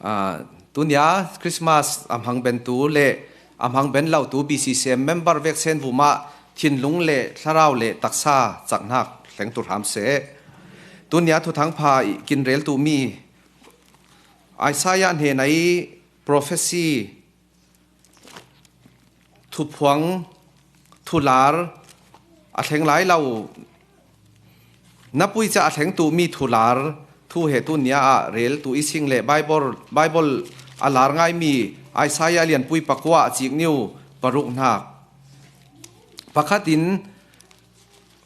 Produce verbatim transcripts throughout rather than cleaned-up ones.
Aa, tunia Christmas a hmang bentu le a hmang ben lotu B C C M member veksen vumah thinlung le thlarau le taksa caknak hleng tu hram seh. Tunia thuthang pha kin rel tu mi Isaiah hnenah i prophecy thuphuang thular a thleng lai lo, na pui ca a thleng tu mi thular thu he tunia ah rel tu i sing le Bible, Bible a lar ngai mi Isaiah lianpui pakua a cik niu paruk hnak. Pakhat in,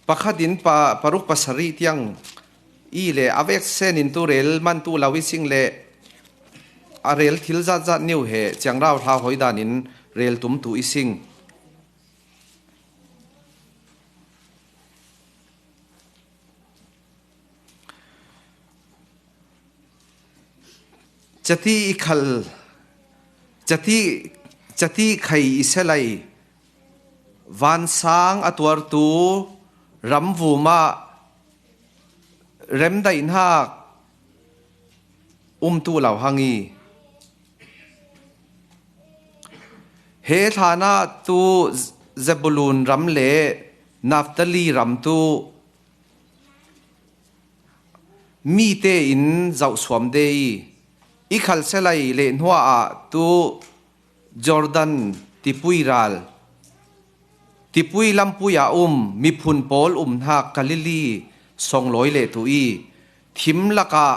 pakhat in pa, paruk pasarih tiang i le a veksen in tu rel man tu lo i sing le a rel thil zatzat niu he ciangrau hlau hoi dan in rel tum tu i sing. Cati i khal, cati, cati khai i selai, vansang a tuartu ramvum ah remdaihnak umtu lo hang i, he hlanah tu Zebulun ram le Naftali ram tu mite in zohsuam de i, i khalselai le hnuah ah tu Jordan tipui ral, tipui lampui ah um miphun pawl umhnak Galilee songlawi le tu i, thim lakah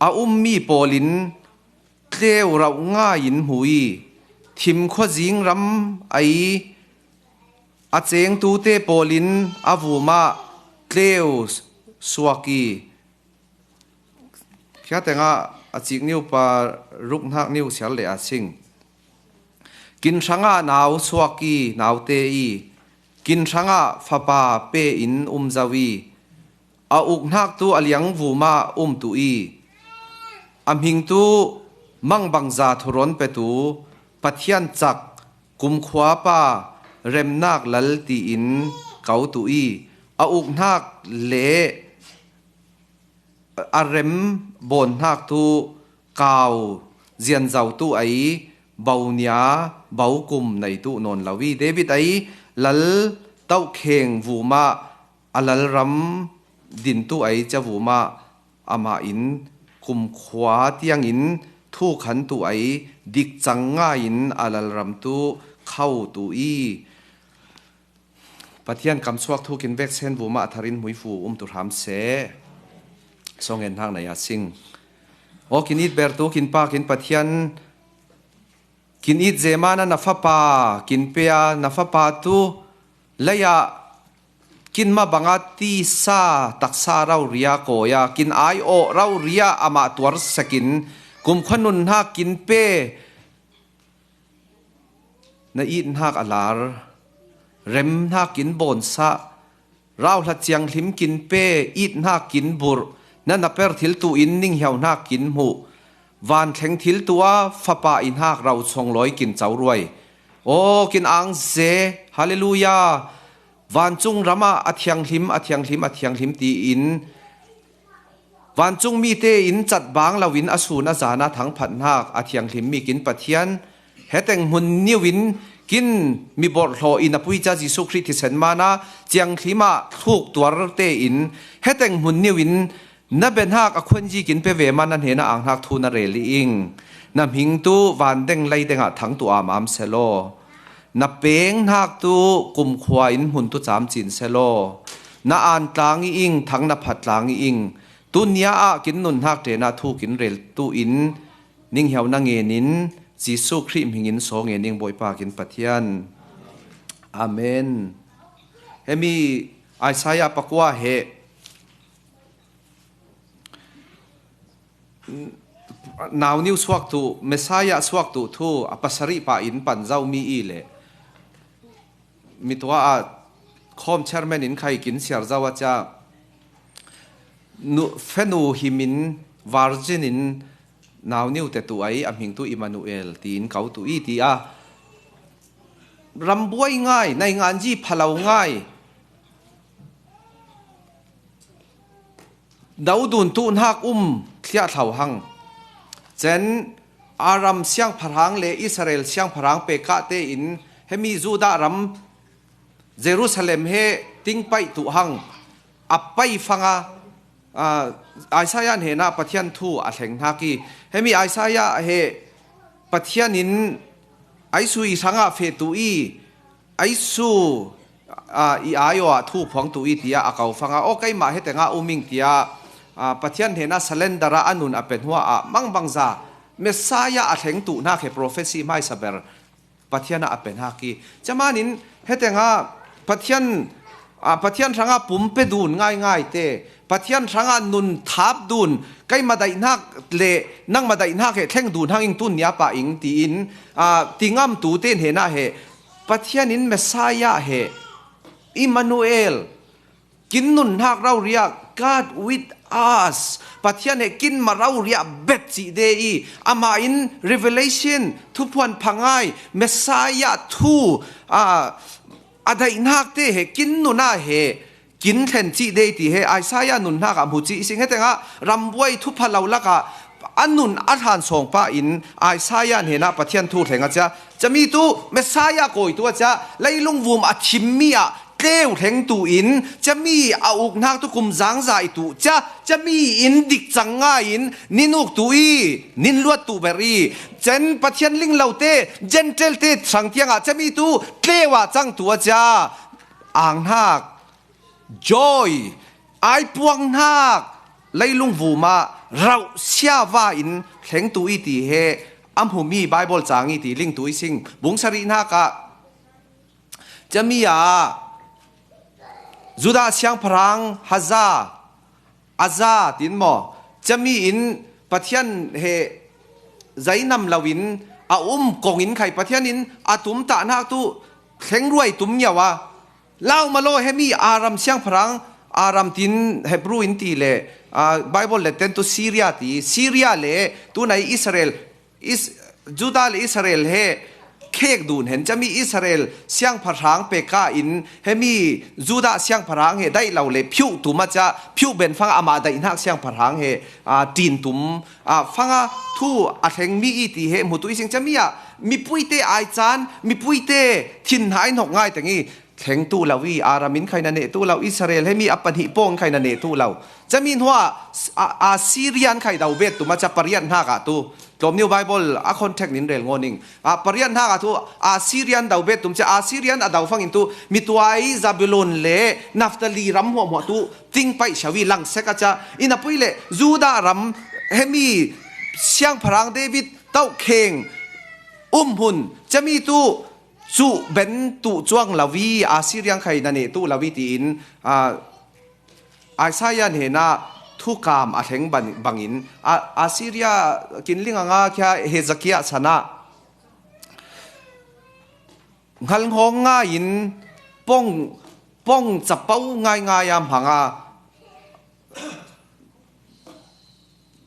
a ummi pawl in tleu rauh ngai in hmu i, thim khuazing ram ai a cengtute pawl in a vumah tleu suak i, khiatengah a cik niu pa ruknak niu siar le a sing. Kin hrangah nau suak i naute i, kin hrangah fapa pe in um zo i, a uknak tu a liangvum ah um tu i, a hming tu mangbangza thurawn petu Pathian cak kumkhua pa remnak lal tiin ko tu i, a uknak le a rem bawnhnak tu kau zianzo tu ai, bonia bokum nei tu nawn lo i, David ai lal tohkheng vum ah a lalram din tu ai ca vum ah amah in kumkhua tiangin thukhan tu ai, dikcang ngai in a lalram tu kho tu i, Pathian kamsuak thu kin veksen vum ah a tharin hmuifu um tu hram seh. Songen hnak na ya sing. Aw, kin it ber tu kin pa kin Pathian, kin it zema na na fapa kin pea, na fapa tu lei ah kin ma banga tisa taksa rauria kawi a, kin ai awh rauria amah tuar sekin kumkhua nun hnak kin pe. Na it hnak a lar, rem hnak kin bawnsah, rauhlat cianghlim kin pe, it hnak kin burh, na na per thil tu in ninghiau hnak kin hmuh, van thleng thil tu a fapa i hnak rauchong lawi kin co ruai. Aw, kin angze, halleluia! Vancung ram ah a thianghlim, a thianghlim, a thianghlim tiin vancung mite in cat bang loin a sun a zan a thangphat hnak a thianghlim mi kin Pathian, heteng hmun niu in kin mi borhhlawh in a puica Jesuh Khrih thisen mana cianghlim ah thluk tuar tein heteng hmun niu in na bia hnak a khuanzi kin pe ve mana hnena ang hnak thu na rel i ing. Na hming tu van deng lei deng ah thang tu am am selaw. Na peng hnak tu kumkhua in hmun tu camcin selaw. Na an tlang i ing, thang na phat tlang i ing. Tunia ah kin nun hnak ṭena thu kin rel tu in ninghiau na ngen in Jesuh Khrih hming in saw ngen ing Bawipa kin Pathian. Amen. Hemi Isaiah pakua he nauniu suaktu, Messiah suaktu thu a pasarih pa in pan zo mi i le mi tua a khawm chairman in khai kin siar zo a cia nu, fenu himin virgin in nauniu te tu ai a hming tu Emmanuel tiin ko tu i ti a rambuai ngai, nainganzi phalo ngai. Dodun tu hnak um thliah thlau hang. Cen Aram siangpahrang le Israel siangpahrang pekah tein hemi Judah ram Jerusalem he tingpaih tuh hang a pai fanga, ah, Isaiah hnenah Pathian thu a thleng hnak i, hemi Isaiah he Pathian in aisu i hrangah feh tuh i, aisu, ah, i ai aw ah thu phuang tuh i tiah a ko fanga, aw keimah hetengah um ing tiah, ah, Pathian hnenah surrender ah a nun a pe hnuah ah mangbangza Messiah a thleng tuh hnak he prophecy hmaisa ber Pathian ah a pe hnak i, camanin hetengah Pathian, ah, Pathian hrangah pum pe dun ngaingai te, Pathian hrangah nun thap dun, keimah daih hnak le nangmah daih hnak he thleng dun hang ing tun nia pah ing tiin, ah, tingamtu te hnenah he Pathian in Messiah he Immanuel, kin nunhak rauria, God with us, Pathian he kin mah rauria bet cih de i, amah in Revelation, thuphuan phangai, Messiah thu, ah, a daihnak te he kin nunah he kin thlen cih de ti he Isaiah nunhnak ah hmu cih i sing. Hetengah rambuai thupha lo lakah a nun a hlan sawng pah in Isaiah hnenah Pathian thu thleng a cia. Cami tu Messiah kawi tu a cia, leilung vum a thimmi ah tleu thleng tu in, cami a uknak tu kum zangza i tu cia, cami in dik cang ngai in nin uk tu i, nin luat tu ber i, cen Pathian ling lo te, Gentile te hrang tiangah cami tu tleu ah cang tu a cia, anghnak, joy, aipuang hnak, leilung vum ah rauh siava in thleng tu i ti he a hmumi Bible cang i ti ling tu i sing. Bung sarih hnak ah cami ah Judah siangpahrang haza, aza tin maw, cami in Pathian he zainam lo in a um kong in khai Pathian in a tum tahnak tu thlengruai tum ngiau a, lau malaw hemi Aram siangpahrang, Aram tin Hebrew in ti le, ah, Bible le ten tu Syria ti, Syria le tunai Israel, Is-, Judah le Israel he khek dun hen cami Israel siangpahrang pekah in hemi Judah siangpahrang he daih lo le phiuh tum a cia, phiuh ben fanga amah daihnak siangpahrang he, ah, ṭin tum, ah, fanga thu a thlengmi i ti he hmu tu i sing cami ah mipuite ai caan, mipuite thin hna in hok ngai teng i, thleng tu lo i, Aram in khai na neh tu lo, Israel hemi a pahnih pawng khai na neh tu lo. Cami hnuah, a, Assyrian khai do bet tum a cia pariat hnak ah tu. Tlawmniu Bible a contact nin rel ngaw ning. A pariat hnak ah tu Assyrian do bet tum cia Assyrian a do fangin tu mituai Zabulon le Naphtali ram hmuahhmuah tu tingpaih siau i langsek a cia. Ina pui le Judah ram hemi siangpahrang David tauhkheng um hun cami tu cuh ben tuh cuang lo i, Assyria khai na neh tuh lo i tiin, aa, Isaiah hnenah thukam a thleng ban-, bangin, a, Assyria kinling anga khia Hezekiah sanah hngalhnghawng ngaiin pong, pong capo ngaingai a hmanga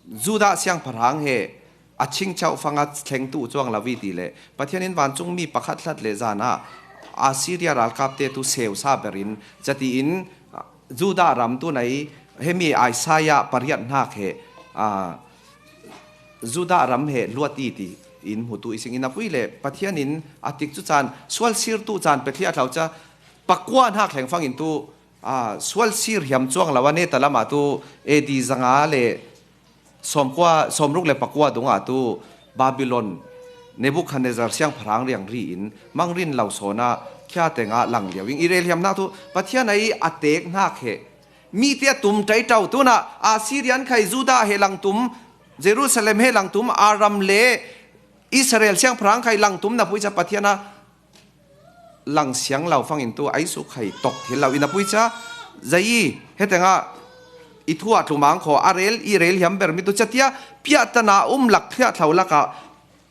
Judah siangpahrang he a chingchauh fanga thlengtu cuang lo i ti le Pathian in vancungmi pakhat hlat le zan ah Assyria ralkapte tu seusa berin, catiin Judah ram tunai hemi Isaiah pariat hnak he, aa, Judah ram he luat i ti in hmutu i sing. Ina pui le Pathian in a tik cu caan sualsir tu caan pethliah thlau ca pakua hnak thleng fangin tu, aa, sualsir hiam cuang lo a neta lamah tu A D zanga le sawmkua, sawmruk le pakua dungah tu Babylon, Nebuchadnezzar siangpahrang riangri in mangrin lo sawnah khia tengah lang lio in i relhiamnak tu Pathian a i a teek hnak he mite a tum ṭaitau tunah Assyrian khai Judah he langtum, Jerusalem he langtum, Aram le Israel siangpahrang khai langtum na pui ca Pathian a lang siang lo fangin tu ai suk khai tok thil lo ina pui ca zai i hetengah i thu ah tlumang khaw a rel i rel hiam ber mi tu catia piahtana um lak phiah thlau lakah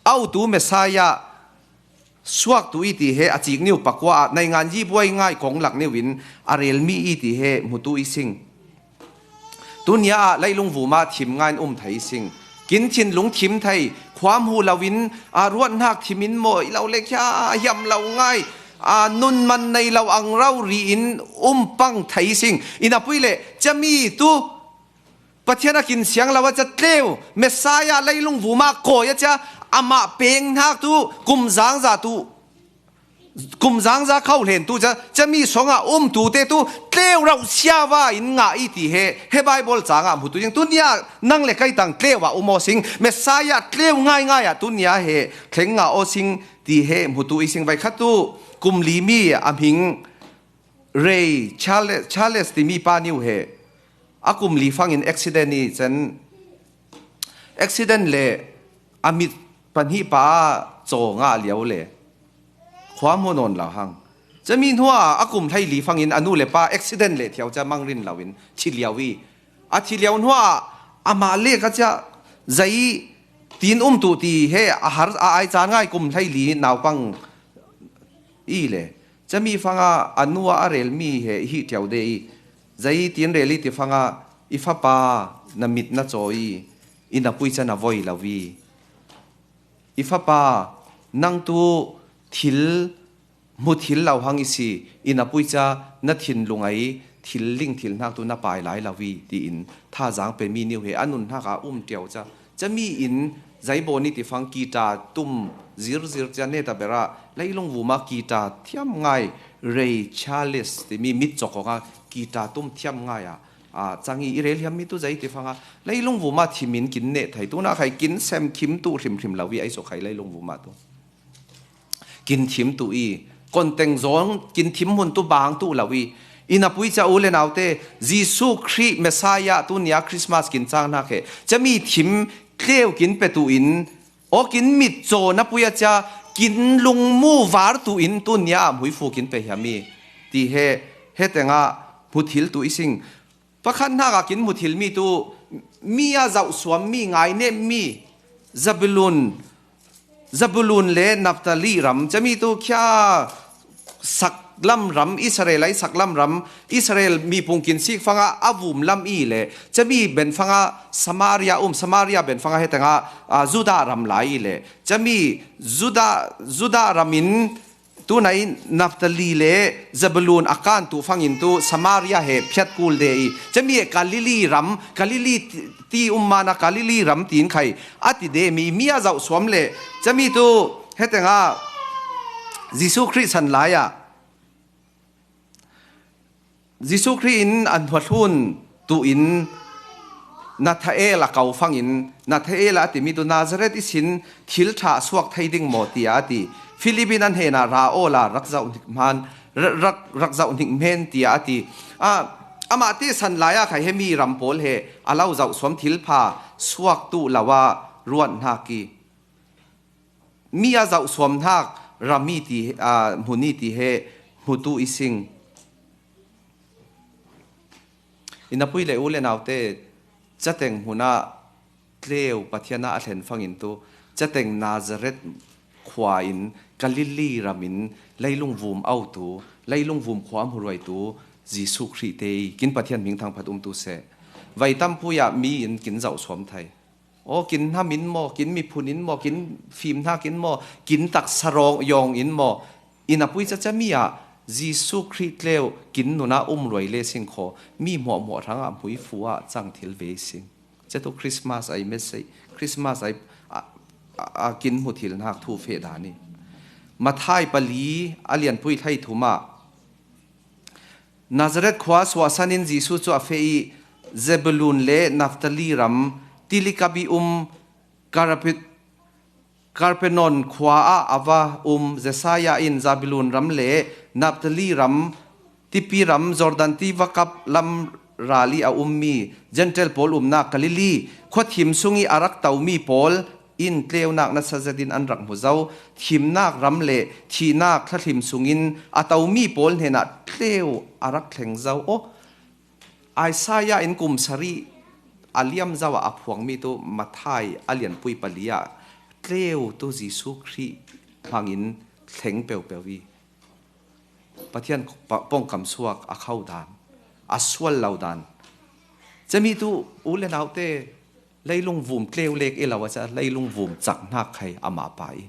autu Messiah suak tu i ti he a cik niu pakua ah naingan yi buai ngai kong lak niu in a rel mi i ti he hmutu i sing. Tunia ah leilung vuma thim ngai in um thei sing. Kin thinlung thim thei, khuam hu loin, aa, ruat hnak thim in maw i lo le khia hiam lo ngai, aa, nun man nei lo ang rori in um pang thei sing. Ina pui le cami tu Pathian a kin siang lo a cia tleu, Messiah leilung vuma kawi a cia, amah peng hnak tu, kum zangza tu, kum zangza kho hlen tu cia, cia mi song a um tu te tu, tleu rauh siava in ngah i ti he, he Bible cang a hmu tu zing. Tunia nang le kai tang tleu a um aw sing, Messiah tleu ngaingai a tunia he, thleng ngah aw sing ti he hmu tu i sing. Vai khat tu, kum li mi a hming Ray Charles, Charles ti mi pa niu he, a kum li fangin accident i cen, accident le a mit pahnih pa caw ngah liau le khua hmu nawn lo hang. Cami hnuah a kum hlei li fangin a nu le pa accident le thiau cia mangrin loin thi liau i, a thi liau hnuah amah le ka cia zei tin um tu ti he a har a ai caan ngai kum hlei li naupang i le, cami fanga a nu a a rel mi he i hi tiau de i, zei tin rel i ti fanga i fapa na mit na caw i, i na pui ca na voi lo i, i fapa nang tu thil hmu thil lo hang i si, i na pui ca na thinlung ai thil ling thil hnak tu na pai lai lo i, tiin thazaang pe mi niu he a nun hnak a um tiau ca. Cami in zei bawn i ti fang guitar tum zirzir cia neta bera leilung vuma guitar thiam ngai Ray Charles timi mit cawk awka guitar tum thiam ngai a, a, cang i i rel hiam mi tu zei ti fanga leilung vuma thimin kin neh thei tu na khai kin sem khim tu hrimhrim lo i ai so khai leilung vuma tu kin thim tu i, konteng zawng kin thim hmun tu bang tu lo i, i na pui ca u le naute, Jesuh Khrih Messiah tunia Christmas kin cang hnak he, cami thim tleu kin pe tu in, aw kin mit caw na pui a cia, kin lungmu var tu in tunia ah hmuifu kin pe hiam i, ti he, he tengah hmu thil tu i sing. Pakhat hnak ah kin hmu thil mi tu, mi a zauhsuam mi, ngainem mi, Zebulun, Zebulun le Naphtali ram, cami tu khia saklam ram, Israel ai saklam ram, Israel mipung kin sik fanga a vum lam i le, cami ben fanga Samaria um, Samaria ben fanga he tengah, a, Judah ram lai i le, cami Judah, Judah ram in, tunai Naphtali le Zebulun a kan tu fangin tu Samaria he phiat kul de i, cami e Galilee ram, Galilee ti, ti um mana Galilee ram tiin khai a ti de mi, mi a zauhsuam le, cami tu he tengah Jesuh Khrih san lai ah, Jesuh Khrih in an hnuahlun tu in Nathael a kau fangin, Nathael a timi tu Nazareth ihsin thil ṭha a suak thei ding maw tiah a ti. Philip in an hnenah ra awla rak zoh hnik hman, ra-, rak, rak zoh hnik men tiah a ti. A, amah te san lai ah khai he mi ram pawl he a lo zohsuam thil pha suak tu lo ah ruat hnak i, mi a zauhsuam hnak ram i ti, aa, hmun i ti he hmutu i sing. I na pui le u le naute, cateng hmun ah tleu Pathian ah a thlen fangin tu, cateng Nazareth khua in Galilee ram in leilung vum autu, leilung vum khua hmuruaitu Jesuh Khrih te i kin Pathian hming thangphat umtu seh. Vai tampui ah mi in kin zauhsuam thai. Aw, kin hnam in maw, kin miphun in maw, kin fim hnak in maw, kin taksa rawng yawng in maw, i na pui cacami ah Jesuh Khrih tleu kin nun ah um ruai le sing khaw, mi hmuahhmuah hrang ah hmuifu ah cang thil ve sing. Catu Christmas ai message, Christmas ai a, a, a kin hmu thil hnak thu feh dan i. Mathai pali a lianpui thlai thum ah, Nazareth khua suahsan in Jesuh cu a feh i Zebulun le Naphtali ram, Tilikab i um Karapit-, Karpenon khua ah a va um. Jesaiah in Zebulun ram le Naphtali ram, tipi ram Jordan tiva kap lam ral i a ummi Jentail pawl umnak Galilee khuathim sung i a rak tomi pawl in tleunak nasa zetin an rak hmu zo. Thimnak ram le thihnak thlathlim sungin a tomi pawl hnenah tleu a rak thleng zo. Aw, Isaiah in kum sarih a liam zo ah a phuangmi tu Mathai a lianpui pali ah tleu tu Jesuh Khrih hmangin thleng peuhpeuh i Pathian pa-, pawngkam suak a kho dan, a sual lo dan. Cami tu u le naute, leilung vum tleu lek i lo a ca, leilung vum cak hnak khai amah pa i.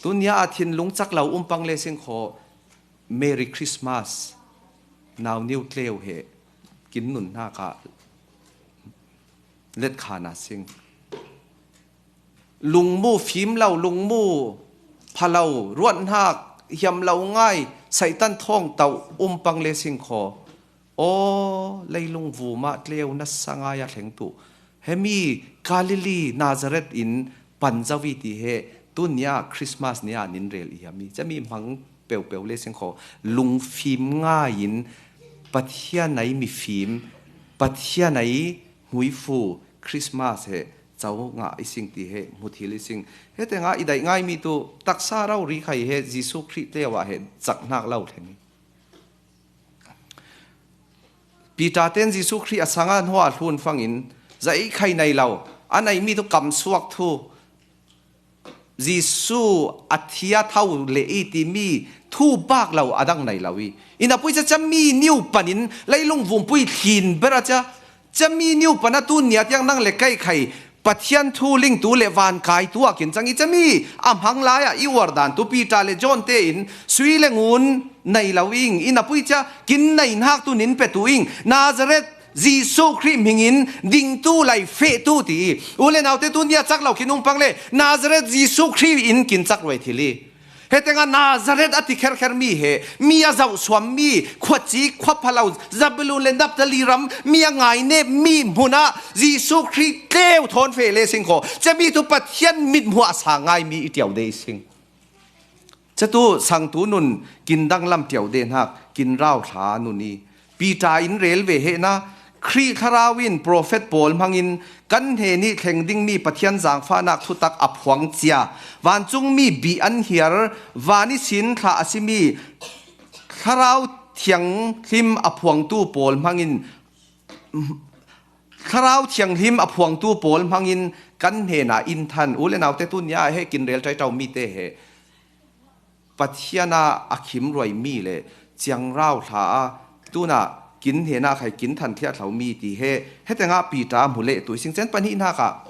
Tunia a thinlung cak lo um pang le sing khaw, Merry Christmas, nau niu tleu he, kin nun hnakah letkhan a sing. Lungmu fim lo, lungmu pha lo, ruat hnak hiam lo ngai, Satan thawng tauh um pang le sing khaw. Aw, leilung vum ah tleu nasa ngai a thleng tuh. Hemi Galilee, Nazareth in pan zo i ti he, tun ni ah Christmas ni ah nin rel i hiam i. Cami hmang peuhpeuh le sing khaw. Lungfim ngai in Pathian ai mifim, Pathian ai hmuifu Christmas he co ngah i sing ti he hmu thil i sing. He tengah i daih ngai mi tuh taksa rau ri khai he Jesuh Khrih tleu ah he cak hnak lo thleng i. Peter ten Jesuh Khrih a sangah hnuah hlun fangin, za ei khai nei lo, a nei mi tuh kamsuak thu, Jesuh a thi a tho le i ti mi thu bak lo a dang nei lo i. Ina pui ca cami niu panin leilung vum pui thlin ber a ca, cami niu pan a tun ni a tiang nang le kai khai Pathian thu lingtu le van kaitu a kin cang i cami a hmang lai ah i uar dan tu Peter le John te in sui le ngun nei lo ing, ina pui ca kin nei hnak tu nin pe tu ing, Nazareth Jesuh Khrih hmingin dingtu lai feh tu ti i. U le naute tu ni a cak lo kin ung pang le Nazareth Jesuh Khrih in kin cak ruai thil i. He tengah Nazareth a ti kherkher mi he, mi a zohsuam mi, khuaci, khuapha lo, Zebulun le Naphtali ram, mi a ngainep mi hmun ah Jesuh Khrih tleu thawn feh le sing khaw. Cami tu Pathian mithmuh a sang ngai mi i tiau de i sing. Catu sangtu nun kin danglam tiau de hnak, kin rau thla nun i. Peter in rel ve hehna, Khrih Thlarau in profet pawl hmangin kan hnenih thleng dingmi Pathian zangfahnak thutak a phuang cia, vancungmi bih an hiar, van ihsin thlah a simi Thlarau Thianghlim a phuangtu pawl hmangin, Thlarau Thianghlim a phuangtu pawl hmangin kan hnenah in than. U le naute tun ni ah he kin rel ṭaitau mi te he Pathian a a khim ruai mi le ciangrau hla a tunah kin hnenah khai kin than thliah thlo mi ti he, he tengah Peter hmu leh tuising cen pahnih hnakah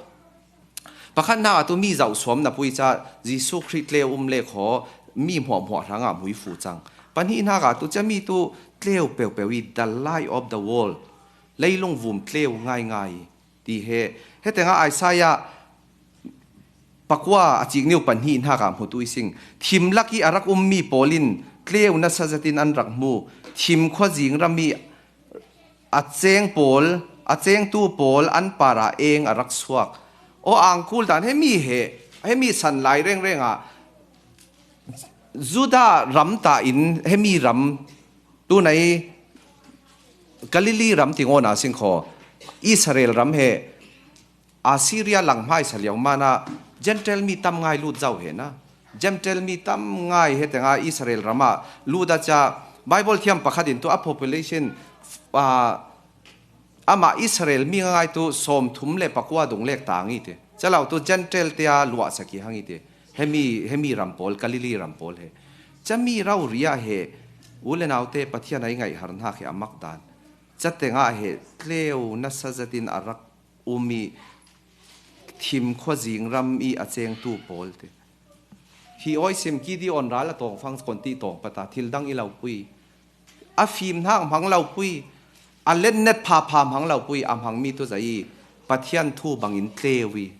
pakhat hnakah tu mi zohsuam na pui ca Jesuh Khrih tleu um le khaw mi hmuahhmuah hrangah hmui fu cang. Pahnih hnakah tu cami tu tleu peuhpeuh i the light of the world, leilung vum tleu ngaingai ti he, he tengah Isaiah pakua a cikniu pahnih hnakah hmutu i sing. Thim lak i a rak ummi pawl in tleu nasa zetin an rak hmu. Thim khuazing ram i a ceng pawl, a cengtu pawl an parah eng a rak suak. Aw angkul dan hemi he, hemi san lai rengreng ah Judah ram ta in hemi ram tunai Galilee ram tingawn a sing khaw Israel ram he Assyria lang hmaisa liau mana Gentile mi tam ngai lut zau he na. Gentile mi tam ngai he tengah Israel ramah lut a ca Bible thiam pakhat in tu a population, ah, amah Israel mi ngai tu sawmthum le pakua dung lek tang i ti. Calau tu Gentile te a luahsak i hang i ti. Hemi, hemi ram pawl, Galilee ram pawl he. Cami rau ria he, u le naute Pathian a i ngaihhar hna khi a mak dan. Ca tengah he, tleu nasa zetin a rak um i thim khuazing ram i a cengtu pawl te. Hi awi sim Gideon ral a tawng fang kon ti tawng pata thil dang i lo pui. A fim hnak hmang lo pui. A letnet phapha hmang lo pui. A hmang mi tu zai i Pathian thu bangin tleu i.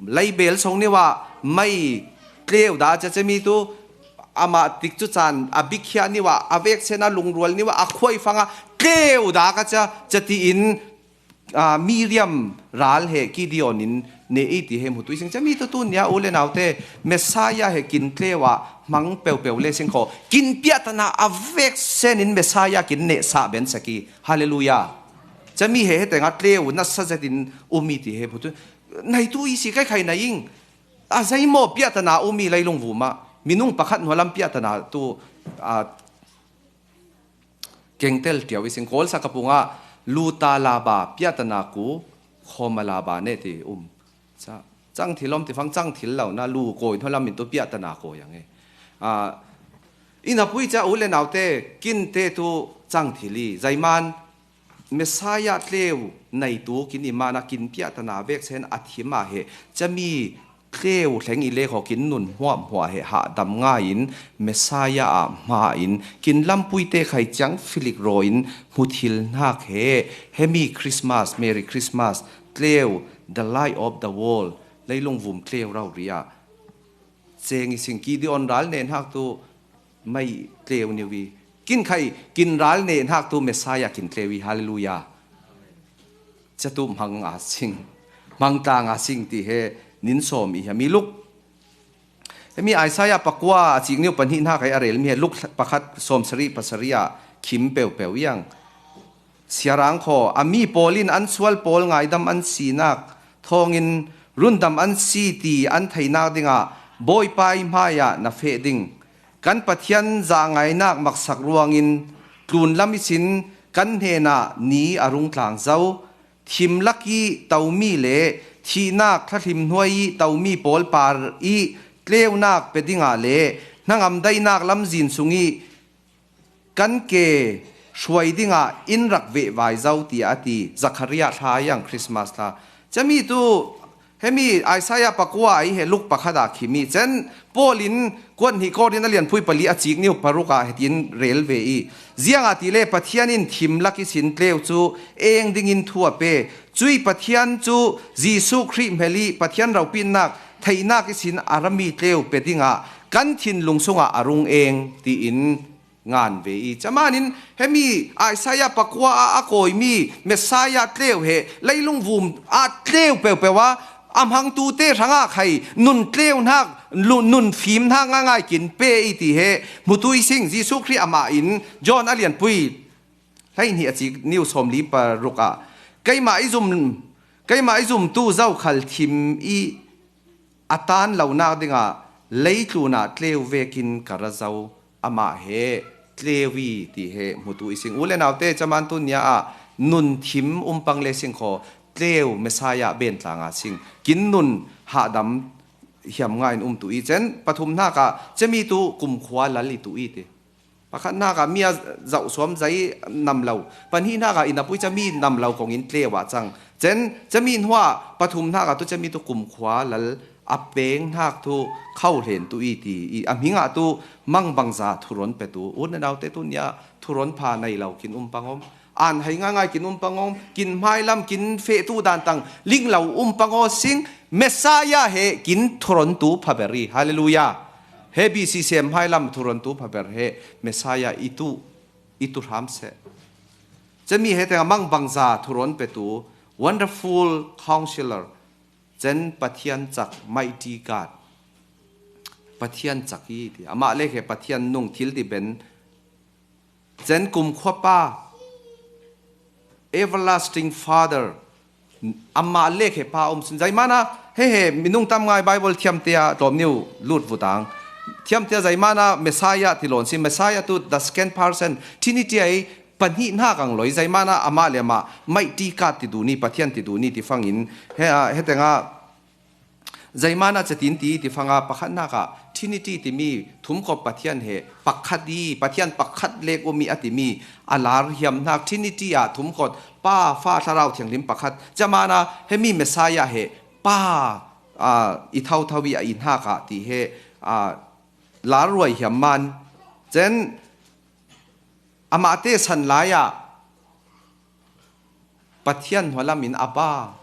Leibel song niwa mai tleu da ca cemi tu amah tik cu caan a bikhiah niwa a veksen a lungrual niwa a khuai fanga tleu da ka ca, ca tiin, aa, Miriam ral he Gideon in ne i ti he hmutu i sing cami tu tun nia u le naute Messiah he kin tleu ah hmang peuhpeuh le sing kho kin piahtana a veksen in Messiah kin nehsah ben saki. Halleluiah. Cami he he tengah tleu nasa zetin um i ti he hmutu. Naitu i si kai khai nai ing. A zei maw piahtana um i leilung vumah minung pakhat hnualam piahtana tu, aa, kengtel tiau i sing Kawl sak a pungah luta laba piahtana ku khoma laba ne ti um. Ca, cang thil om ti fang cang thil lo na lu kawi hnualam min tu piahtana kawi ang e. Aa, ina pui ca u le naute kin te tu cang thil i zeiman Messiah tleu neitu kin i mana kin piahtana veksen a thim ah he cami tleu hleng i lek haw kin nun hmuahhmuah he hahdam ngaiin Messiah ah hmain kin lampuite khai ciang filik raw in hmu thil hnak he, hemi Christmas, Merry Christmas, tleu, the light of the world, leilung vum tleu rori ah ceng i sing. Gideon ral neh hnak tu mei tleu niu i, kin khai kin ral neh hnak tu Messiah kin tleu i, Hallelujah. Catu hmang a sing, hmang tlang a sing ti he nin sawm i hiam i Luk. Hemi Isaiah pakua a cik niu pahnih hnak ai a rel mi he Luk pakhat sawm sarih pasarih ah khim peuhpeuh iang. Siarang khaw a mi pawl in an sual pawl ngaidam an sinak thawngin rundam an si ti an theinak dingah Bawipa i hmaiah na feh ding. Kan Pathian zahngainak maksak ruangin tlunlam ihsin kan hnenah ni a rung tlang zo. Thimlak i tomi le thihnak thlahlim hnuai i tomi pawl par i tleunak pe dingah le hnangam daihnak lamzin sung i kan ke hruai dingah in rak vehvai zo, tiah a ti. Zachariah thla iang Christmas thla. Cami tu hemi Isaiah pakua ai he Luk pakhat ah khim i cen Paul in kuat hnih Korin a lianpui pali a cik niu paruk ah hetin rel ve i, ziangahtile Pathian in thimlak ihsin tleu cu eng dingin thu a pe. Cui Pathian cu Jesuh Khrih hmel i Pathian ropitnak theinak ihsin a rami tleu pe dingah kan thinlung sungah a rung eng, tiin ngan ve i, camanin hemi Isaiah pakua ah a kawimi Messiah tleu he leilung vum ah tleu peuhpeuh a, a hmangtute hrangah khai nun tleu hnak, lu-, nun fim hnak ngaingai kin pe i ti he hmutu i sing. Jesuh Khrih amah in John a lianpui hleihnih a cik niu sawmli paruk ah, keimah i zum, keimah i zumtu zokhal thim i a tan lonak dingah leitlun ah tleu vekin ka ra zo, amah he tleu i ti he hmutu i sing. U le naute, caman tu nia ah nun thim umpang le sing khaw, tleu Messiah ben tlang a sing. Kin nun hahdam hiam ngai in um tu i cen, pathum hnak ah cemi tu kumkhua lal i tu i ti. Pakhat hnak ah mi a zoh suam zai nam lo. Pahnih hnak ah i napui cami nam lo kong in tleu ah cang. Cen, cami hnuah pathum hnak ah tu cami tu kumkhua lal a peng hnak tu kho hlen tu i ti i a hming ah tu mangbangza thuron pe tu. U le naute, tu nia thuron pha nei lo kin um pang om. An hei ngaingai kin um pang om. Kin hmailam kin feh tu dan tang ling lo um pang aw sing. Messiah he kin thuron tu phaber i. Hallelujah. He B C C M hmailam thuron tu phaber he Messiah i tu, i tu hram seh. Cemi he tengah mangbangza thuron pe tu, Wonderful Counselor, cen Pathian cak, Mighty God, Pathian cak i ti. Amah le he Pathian nung thil ti ben, cen kumkhua pa, Everlasting Father, amah le he pa um sin. Zaimana he he minung tam ngai Bible thiamte ah tlawm niu lut vutang. Thiamte ah zaimana Messiah ti lawn sin. Messiah tu the second person, Trinity ai pahnih hnak ang loi. Zaimana amah le amah Mighty God ti duni, Pathian ti duni ti fangin he, ah, he tengah Zaimana catin ti, ti fanga pakhat hnak ah Trinity timi thumkop Pathian he pakhat i, Pathian pakhat lek um i a timi a lar hiam hnak Trinity ah thumkop Pa, Fa, Thlarau Thianghlim pakhat. Camana hemi Messiah he Pa, ah, i thotho i a i hnak ah ti he, ah, lar ruai hiam man. Cen amahte san lai ah Pathian hnualam in Abba,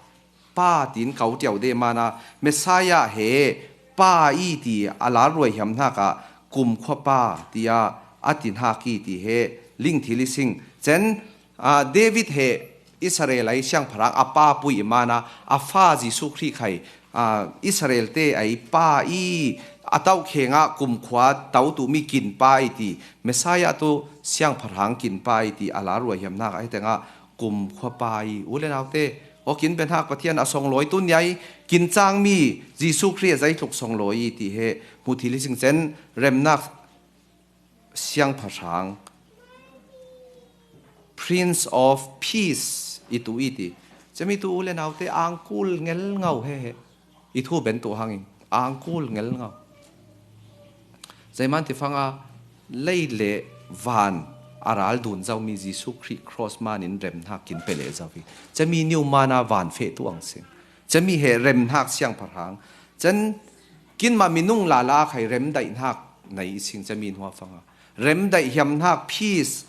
Pa tiin ko ṭiau de mana Messiah he Pa i ti a lar ruai hiam hnak ah kumkhua pa tia a ti hnak i ti he ling thil i sing. Cen, ah, David he Israel ai siangpahrang a pa pui i mana a fa Jesuh Khrih khai, ah, Israel te ai pa i a tauh khengah kumkhua tau tu mi kin pa i ti, Messiah tu siangpahrang kin pa i ti a lar ruai hiam hnak ah hi tengah kumkhua pa i. U le naute, aw kin ben hak Pathian a songlawi tu niai kin cangmi Jesuh Khrih a zeitluk songlawi i ti he hmuh thil i sing. Cen, remnak siangpahrang, Prince of Peace i tu i ti. Cemi tu u le naute, angkul ngelngau he he. I thu ben tu hangin angkul ngelngau. Zeiman ti fanga lei le van a ral dun zomi Jesuh Khrih cross manin remhnak kin pe le zo hi. Cemi niu mana van feh tu ang sing. Cemi he remhnak siangpahrang. Cen kinmah minung lala khai rem daihnak nei i sing cemi hnuafanga. Rem daih hiamhnak peace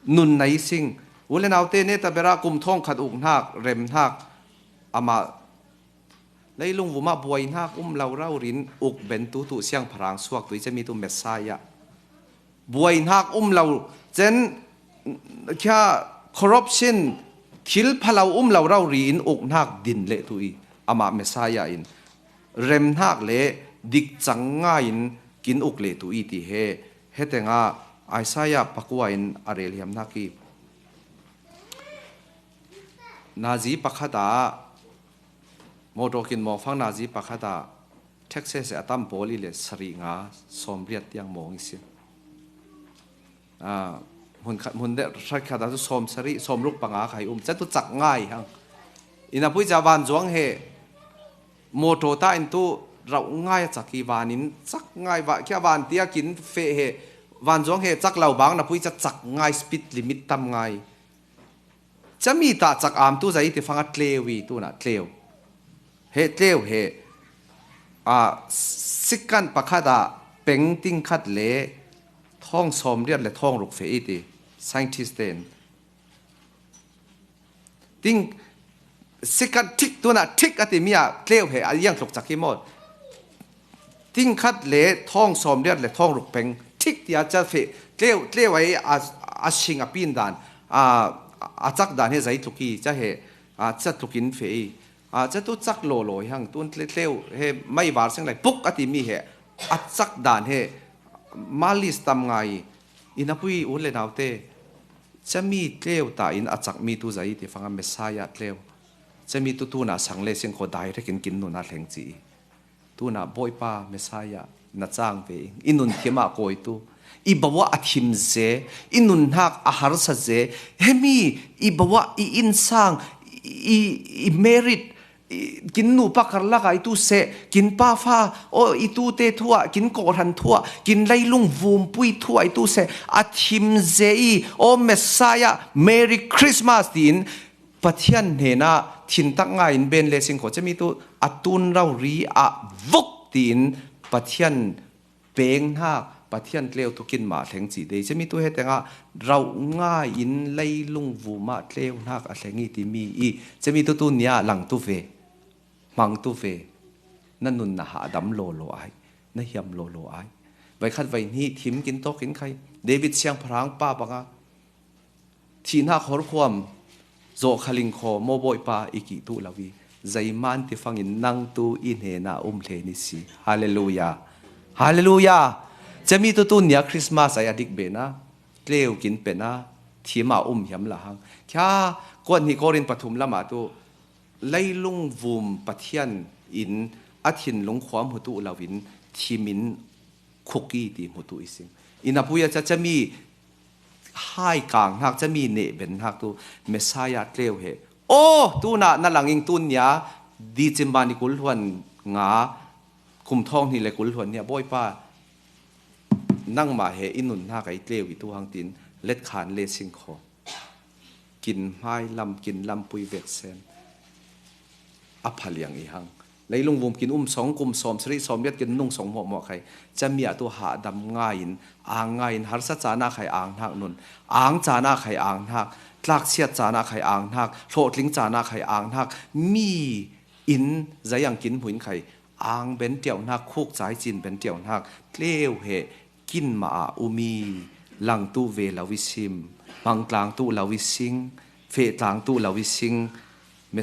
nun nei i sing. U le naute neta bera kum thawng khat uknak, remhnak amah leilung vumah buaihnak um lo raurin uk bentu tu siangpahrang suak tu i cemi tu Messiah. Buaihnak um lo, cen kia corruption thil phalo um lo raurin uknak din le tu i amah Messiah in remhnak le dikcang ngaiin kin uk le tu i ti he, hetenga Isaiah pakua in a rel hiamhnak i nazi pakhat ah, motor kin mawngfang nazi pakhat ah, taxi se a tam pawl i le sarih nga sawmriat tiang mawng i si. Ah, hmun khat, hmun deuh hrat khat ah tu sawm sarih, sawm ruk panga khai um. Catu cak ngai hang. Ina pui ca van zuang he, motor ta in tu rauh ngai a cak i van in cak ngai va, kia van tia kin feh he, van zuang he cak lo bang na pui ca cak ngai, speed limit tam ngai. Cami tah cak am tu zai ti fanga tleu i tuna tleu. He tleu he, a, sikan pakhat ah peng ting khat le thawng sawmriat le thawng ruk feh i ti scientist ten. Ting sikan thik tuna thik a ti mi a tleu he a yang tluk cak hi maw. Ting khat le thawng sawmriat le thawng ruk peng thik tia ca feh tleu, tleu ai a, a sing a pin dan, a, a cak dan he zai tluk i ca he, a, ca tluk in feh i, a, ca tu cak law law i hang tun tle-, tleu he mai var seng lai puk a ti mi he a cak dan he malis tam ngai i. Ina pui u le naute, cami tleu ta in a cak mi tu zai ti fanga Messiah tleu. Cami tu tuna sang le sing kho direct in kin nuna thleng ci i. Tuna Bawipa Messiah na cang ve ing. I nun thim ah kawi tu. I bawa a thim ze, i nun hnak a harsa ze. Hemi i bawa i innsang, i, i merit, i, kin nupa karlak ah i tu seh, kin pafa, o i tute thu ah, kin kawhran thu ah, kin leilung vumpui thu ah i tu seh, a thim ze i, o Messiah, Merry Christmas tiin Pathian hnenah thintak ngai in ben le sing kho cemi tu a tun rori ah vuk tiin Pathian peng hnak, Pathian tleu tu kinmah thleng cih dei. Cemi tu he tengah rauh ngai in leilung vumah tleu hnak a thleng i timi i cemi tu tu nia lang tu ve, hmang tu ve, na nun na hahdam lawlaw ai, na hiam lawlaw ai. Vai khat vai hnih thim kin tawk in khai. David siangpahrang pa banga thihnak horkhuam zawh khaling khaw maw Bawipa i kih tu lo i, zeiman ti fangin nang tu i hnena um hle ni si. Halleluia. Halleluia. Cemi tu tu nia Christmas ai a dik bena, tleu kin pena, thima um hiam la hang. Khia kuat hnih Korin pathum lamah tu leilung vum Pathian in a thinlung khuam hutu lo in thimin khuki ti hmutu i sing. Ina pui a cacami hai kang hnak, cami neh ben hnak tu Messiah tleu he. Aw, tuna na langing tun nia December ni kul hluan nga kum thawng hnih le kul hluan nia Bawipa nangmah he i nun hnak a i tleu i tu hang tin let khan le sing kho. Kin hmai lam, kin lampui vek sen. A phaliang i hang. Leilung vum kin um song, kum sawm sarih sawm riat kin nung song hmuahhmuah khai. Camiah tu hahdam ngai in, ang ngai in, harsa cana khai ang hnak nun, ang cana khai ang hnak, tlaksiat cana khai ang hnak, hlawhtling cana khai ang hnak, mi in zayang kin hmuin khai, ang ben tiauh hnak, khuk cai cin ben tiauh hnak, tleu he, kinmah ah um i, lang tu ve lo i sim, hmang tlang tu lo i sing, feh tlang tu lo i sing,